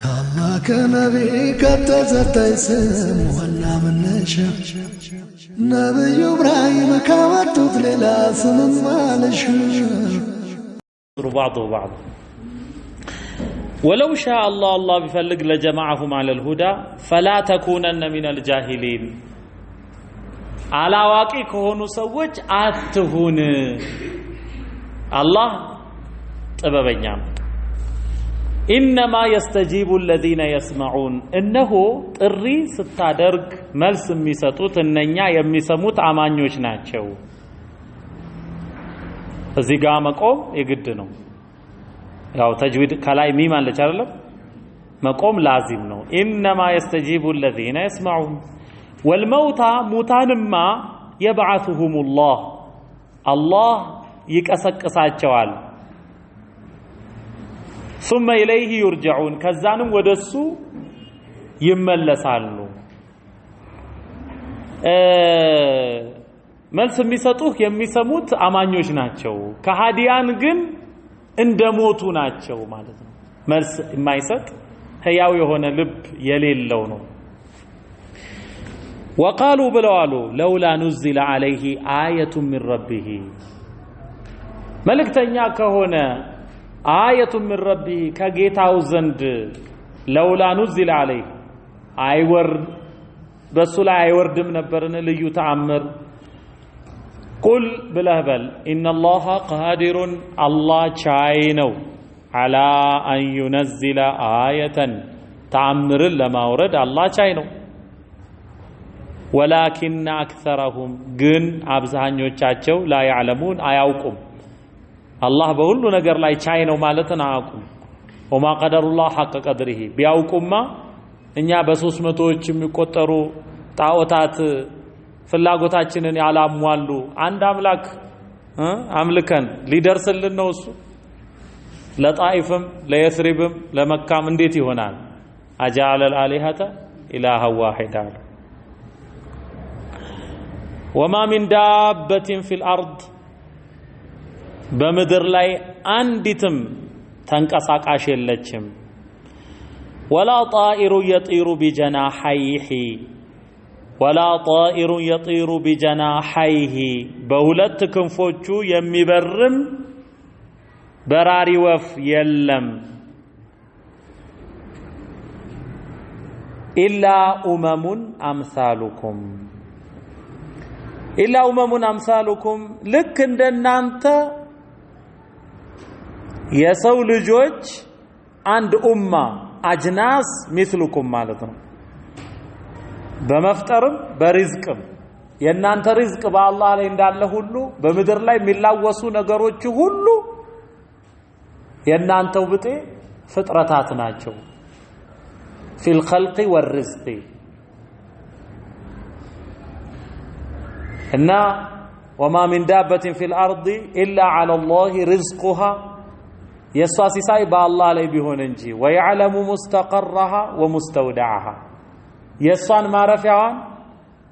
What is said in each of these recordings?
አላህ ከነቢ ከተሰጠኝ ስም ዋና መነሻ ነብዩ ኢብራሂም ካመጡት ሌላ ስምም አልሻ። بعضه بعض ولو شاء الله አላህ ቢፈልግ لجمعهم على الهدى فلا تكونن من الجاهلين አላዋቂ ከሆኑ ሰዎች አትሁን። አላህ ጥበበኛ ነው። إنما يستجيب الذين يسمعون እነሆ ጥሪ ስታደርግ መልስ የሚሰጡት እነኛ የሚሰሙት አማኞች ናቸው። እዚህ ጋ መቆም የግድ ነው። ያው ተጅዊድ ከላይ ሚም አለች አይደለም? መቆም ላዚም ነው። إنما يستجيب الذين يسمعون والموتى ሙታንማ يبعثهم الله አላህ ይቀሰቅሳቸዋል። ثم إليه يرجعون ከዛንም ወደሱ ይመለሳሉ። መልስ የሚሰጡህ የሚሰሙት አማኞች ናቸው። ከሃዲያን ግን እንደ ሞቱ ናቸው ማለት ነው። መልስ የማይሰጥ ህያው የሆነ ልብ የሌለው ነው። وقالوا ብለዋሉ لولا نزل عليه آية من ربه መልእክተኛ ከሆነ آية من ربه ከጌታው ዘንድ لولا نزل عليه አይወርድ በሱ ላይ አይወርድም ነበርን ልዩ ተአምር? قل ብለህ በል إن الله قادر አላህ ቻይ ነው على أن ينزل آية ተአምርን ለማውረድ አላህ ቻይ ነው። ولكن أكثرهم ግን አብዛኞቻቸው لا يعلمون አያውቁም። አላህ በሁሉ ነገር ላይ ቻይ ነው ማለትን አያውቁም። وما قدروا الله حق قدره ቢያውቁማ እኛ በሶስት መቶዎች የሚቆጠሩ ጣዖታት ፍላጎታችንን ያላሟሉ አንድ አምላክ አምልከን ሊደርስልን ነው እሱ? ለጣኢፍም ለየስሪብም ለመካም እንዴት ይሆናል? أجعل الآلهة إلها واحدا አሉ። وما من دابة في الأرض በምድር ላይ አንዲትም ተንቀሳቃሽ የለችም። ولا طائر يطير بجناحيه ولا طائر يطير بجناحيه በሁለት ክንፎቹ የሚበርም በራሪ ወፍ የለም። إلا أمم أمثالكم إلا أمم أمثالكم ልክ እንደናንተ የሰው ልጆች አንድ ኡማ أجناس مثلكم ማለት ነው። በመፍጠርም በሪዝቅም የእናንተ ሪዝቅ በአላህ ላይ እንዳለ ሁሉ በምድር ላይ የሚላወሱ ነገሮች ሁሉ የእናንተው ብጤ ፍጥረታት ናቸው። في الخلق والرزق እና وما من دابة في الأرض إلا على الله رزقها የእሷ ሲሳይ በአላህ ላይ ቢሆን እንጂ ويعلم مستقرها ومستودعها የእሷን ማረፊያዋን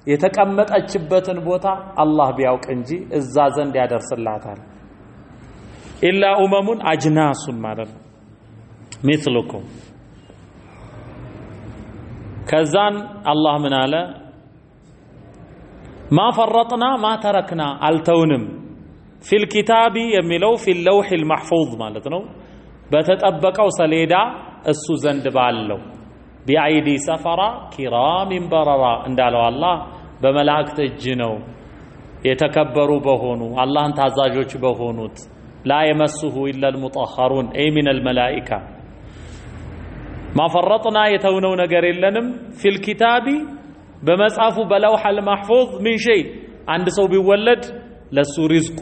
የተቀመጠችበትን ቦታ አላህ ቢያውቅ እንጂ እዛ ዘንድ ያደርስላታል። إلا أمم أجناس ማለት ነው مثلكم። ከዛን አላህ ምን አለ? ما فرطنا ما تركنا አልተውንም። في الكتاب የሚለው في اللوح المحفوظ ማለት ነው። በተጠበቀው ሰሌዳ እሱ ዘንድ ባለው بأيدي سفرة كرام بررة እንዳለው አላህ በመላእክት እጅ ነው የተከበሩ በሆኑ አላህን ታዛዦች በሆኑት لا يمسه إلا المطهرون أي من الملائكة ما فرطنا የተውነው ነገር የለንም። في الكتاب በመጽሐፉ በ اللوح المحفوظ من شيء አንድ ሰው ቢወለድ ለሱ ሪዝቁ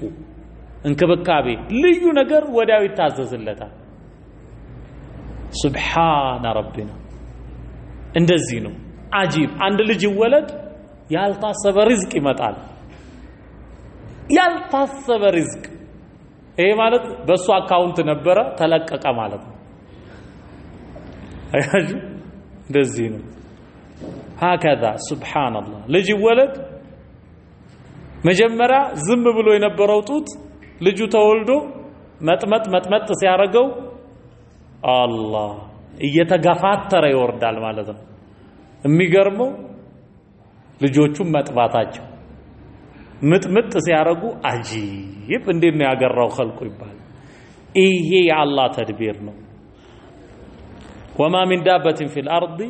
እንክብካቤ ልዩ ነገር ወዲያው ይታዘዝለታል። سبحان ربنا እንደዚህ ነው። عجيب አንድ ልጅ ይወለድ ያልታሰበ ሪዝቅ ይመጣል። ያልታሰበ ሪዝቅ ይሄ ማለት በሱ account ነበረ ተለቀቀ ማለት ነው። አያችሁ እንደዚህ ነው። هكذا سبحان الله ልጅ ይወለድ መጀመሪያ ዝም ብሎ የነበረው ጡት ልጁ ተወልዶ መጥመጥ መጥመጥ ሲያደርገው አላህ እየተገፋተረ ይወርዳል ማለት ነው። የሚገርመው ልጆቹም መጥባታቸው ምጥምጥ ሲያረጉ አጂብ እንዴት ነው ያገራው ኸልቁ ይባላል። ይሄ የአላህ ተድቢር ነው። وما من دابة في الأرض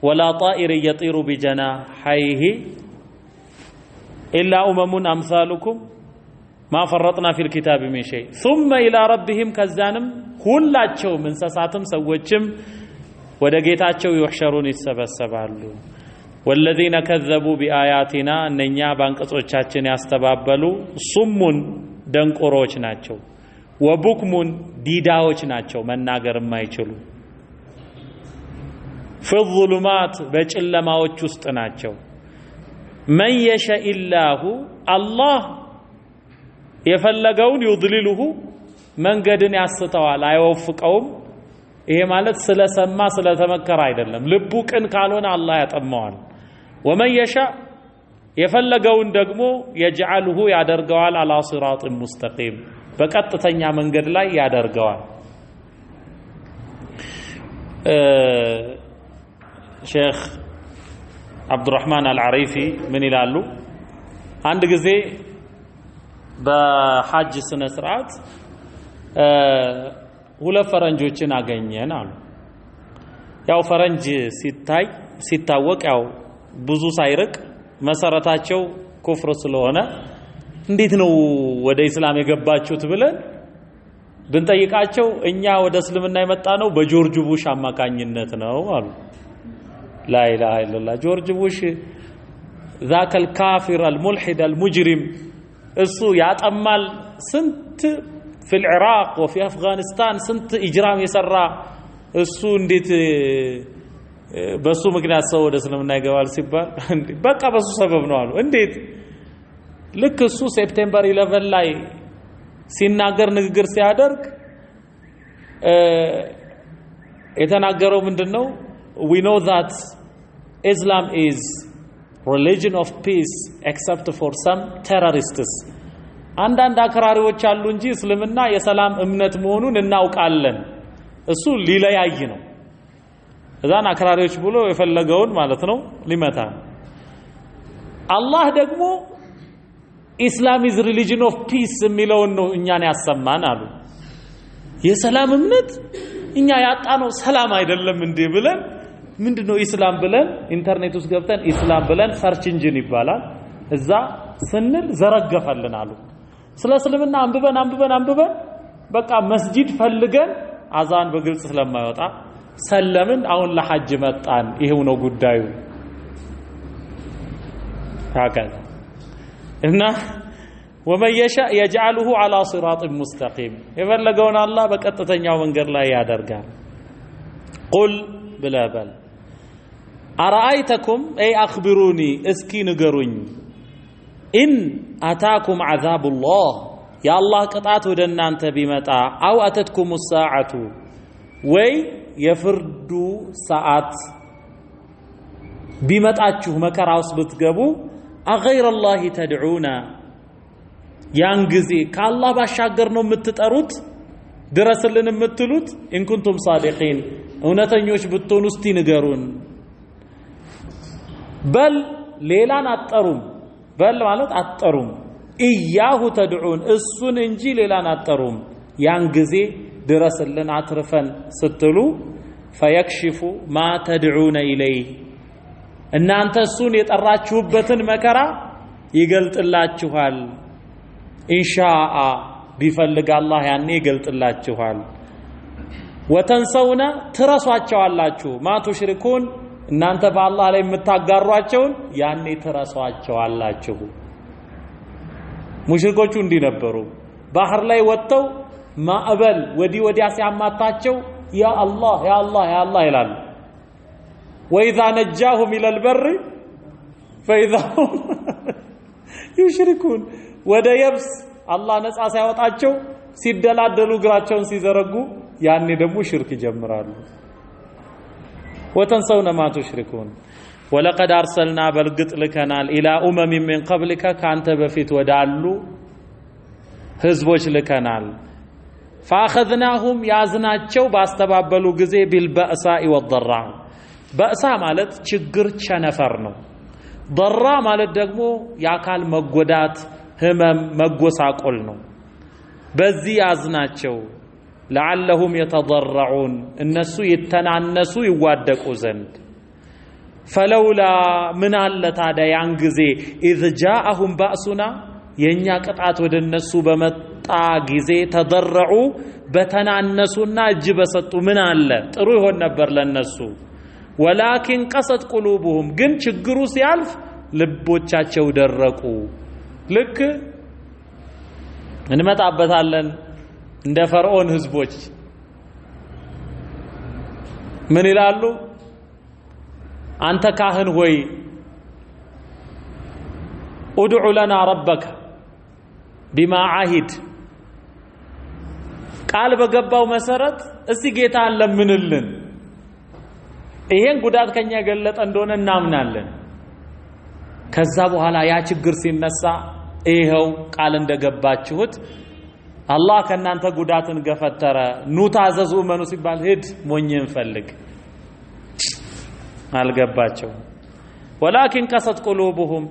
ولا طائر يطير بجناحيه إلا أمم أمثالكم ما فرطنا في الكتاب من شيء ثم إلى ربهم ከዛንም ሁላቸውም እንስሳትም ሰዎችም ወደ ጌታቸው يحشرون ይሰበሰባሉ። والذين كذبوا بآياتنا እነኛ ባንቀጾቻችን ያስተባበሉ صم ደንቆሮች ናቸው፣ وبكم ዲዳዎች ናቸው መናገር የማይችሉ፣ في الظلمات በጨለማዎች ውስጥ ናቸው። من يشاء الله አላህ የፈለገውን يضلله መንገድን ያስተዋል አይወፍቀውም። ይሄ ማለት ስለሰማ ስለተመከረ አይደለም። ልቡ ቅን ካልሆነ አላህ ያጠመዋል። ومن يشاء የፈለገውን ደግሞ يجعله ያደርገዋል على صراط مستقيم በቀጥተኛ መንገድ ላይ ያደርገዋል። ሼክ አብዱራህማን አልዓሪፊ ምን ይላሉ? አንድ ጊዜ በሐጅ ስነ ስርዓት ሁለት ፈረንጆችን አገኘን አሉ። ያው ፈረንጅ ሲታይ ሲታወቅ ያው ብዙ ሳይርቅ መሰረታቸው ኩፍር ስለሆነ እንዴት ነው ወደ ኢስላም የገባችሁት ብለን ብንጠይቃቸው እኛ ወደ እስልምና የመጣ ነው በጆርጅ ቡሽ አማካኝነት ነው አሉ። لا إله إلا الله። ጆርጅ ቡሽ ذاك الكافر الملحد المجرم እሱ ያጠማል ስንት في العراق وفي أفغانستان ስንት إجرام የሰራ እሱ እንዴት በሱ ምክንያት ሰው ወደ እስልምና ይገባል ሲባል በቃ በሱ ሰበብ ነው አሉ። እንዴት? ልክ እሱ September 11 ላይ ሲናገር ንግግር ሲያደርግ የተናገረው ምንድነው? We know that Islam is religion of peace except for some terrorists. አንዳንድ አክራሪዎች አሉ እንጂ እስልምና የሰላም እምነት መሆኑን እናውቃለን። እሱ ሊለያይ ነው። እዛን አክራሪዎች ብሎ የፈለገውን ማለት ነው ሊመታ። አላህ ደግሞ Islam is religion of peace የሚለውን ነው እኛን ያሰማን አሉ። የሰላም እምነት እኛ ያጣነው ሰላም አይደለም እንዴ ብለን ምንድነው ኢስላም ብለን ኢንተርኔት ውስጥ ገብተን ኢስላም ብለን search engine ይባላል እዛ ስንል ዘረገፈልን አሉ። ስለ እስልምና አንብበን አንብበን አንብበን በቃ መስጂድ ፈልገን አዛን በግልጽ ስለማይወጣ ሰለምን። አሁን ለሐጅ መጣን። ይሄው ነው ጉዳዩ። هكذا እና ومن يشاء يجعله على صراط مستقيم የፈለገውን አላህ በቀጥተኛው መንገድ ላይ ያደርጋል። قل ብለህ በል أرأيتكم أي أخبروني እስኪ ንገሩኝ إن أتاكم عذاب الله የአላህ ቅጣት ወደ እናንተ ቢመጣ أو أتتكم الساعة ወይ የፍርዱ ሰዓት ቢመጣችሁ መከራ ውስጥ ብትገቡ أغير الله تدعون ያን ጊዜ ከአላህ ባሻገር ነው የምትጠሩት ድረስልን የምትሉት إن كنتم صادقين እውነተኞች ብትሆኑ እስቲ ንገሩን። በል ሌላን አትጠሩም። በል ማለት አትጠሩም። إياه تدعون እሱን እንጂ ሌላን አትጠሩም። ያን ጊዜ ድረስልን አትርፈን ስትሉ فيكشف ما تدعون إليه እናንተ እሱን የጠራችሁበትን መከራ ይገልጥላችኋል። إن شاء ቢፈልግ አላህ ያኔ ይገልጥላችኋል። وتنسون ትረሷቸዋላችሁ ما تشركون እናንተ በአላህ ላይ የምታጋሯቸውን ያኔ ትረሷቸዋላችሁ። ሙሽሪኮቹ እንዲህ ነበሩ። ባህር ላይ ወጥተው ማዕበል ወዲህ ወዲያ ሲያማታቸው يا الله يا الله يا الله ይላሉ። وإذا نجاهم إلى البر فإذا هم يشركون ወደ የብስ አላህ ነፃ ሲያወጣቸው ሲደላደሉ እግራቸውን ሲዘረጉ ያኔ ደግሞ ሽርክ ይጀምራሉ። وتنسون ما تشركون ولقد أرسلنا በእርግጥ ልከናል إلى أمم من قبلك ካንተ በፊት ወዳሉ ህዝቦች ልከናል። فأخذناهم ያዝናቸው ባስተባበሉ ጊዜ بالبأساء والضراء። بأساء ማለት ችግር ቸነፈር ነው። ضراء ማለት ደግሞ የአካል መጎዳት፣ ህመም፣ መጎሳቆል ነው። በዚህ ያዝናቸው لعلهم يتضرعون እነሱ ይተናነሱ ይዋደቁ ዘንድ። فلولا ምን አለ ታዲያ ያን ጊዜ إذ جاءهم بأسنا የእኛ ቅጣት ወደ እነሱ በመጣ ጊዜ تضرعوا በተናነሱና እጅ በሰጡ ምን አለ ጥሩ ይሆን ነበር ለነሱ። ولكن قست قلوبهم ግን ችግሩ ሲያልፍ ልቦቻቸው ደረቁ። ልክ እንመጣበታለን እንደ ፈርዖን ህዝቦች ምን ይላሉ? አንተ ካህን ሆይ ادع لنا ربك بما عهد ቃል በገባው መሰረት እስቲ ጌታን ለምንልን፣ ይሄን ጉዳት ከኛ የገለጠ እንደሆነ እናምናለን። ከዛ በኋላ ያ ችግር ሲነሳ ይኸው ቃል እንደገባችሁት አላህ ከእናንተ ጉዳትን ገፈተረ፣ ኑ ታዘዙ እመኑ ሲባል ሂድ ሞኝን ፈልግ። አልገባቸውም። ولكن قست قلوبهم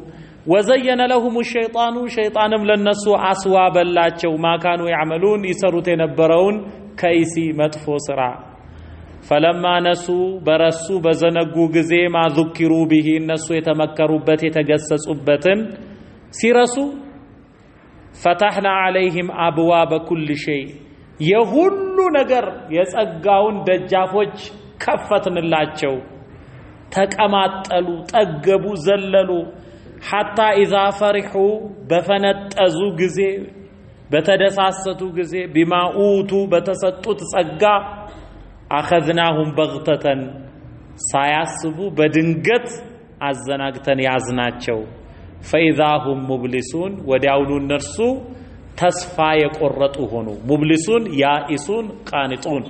وزين لهم الشيطان ሸይጣንም ለነሱ አስዋበላቸው ما كانوا يعملون ይሰሩት የነበረውን ከይሲ መጥፎ ስራ። فلما نسوا በረሱ በዘነጉ ጊዜ ما ذكروا به እነሱ የተመከሩበት የተገሰጹበትን ሲረሱ فتحنا عليهم أبواب كل شيء የሁሉ ነገር የጸጋውን ደጃፎች ከፈትንላቸው። ተቀማጠሉ፣ ጠገቡ፣ ዘለሉ። حتى إذا فرحوا በፈነጠዙ ጊዜ በተደሳሰቱ ጊዜ بما أوتوا በተሰጡት ጸጋ أخذناهم بغتة ሳያስቡ በድንገት አዘናግተን ያዝናቸው። فإذا هم مبلسون ወዲያውኑ እነርሱ ተስፋ የቆረጡ ሆኑ። مبلسون يائسون قانطون።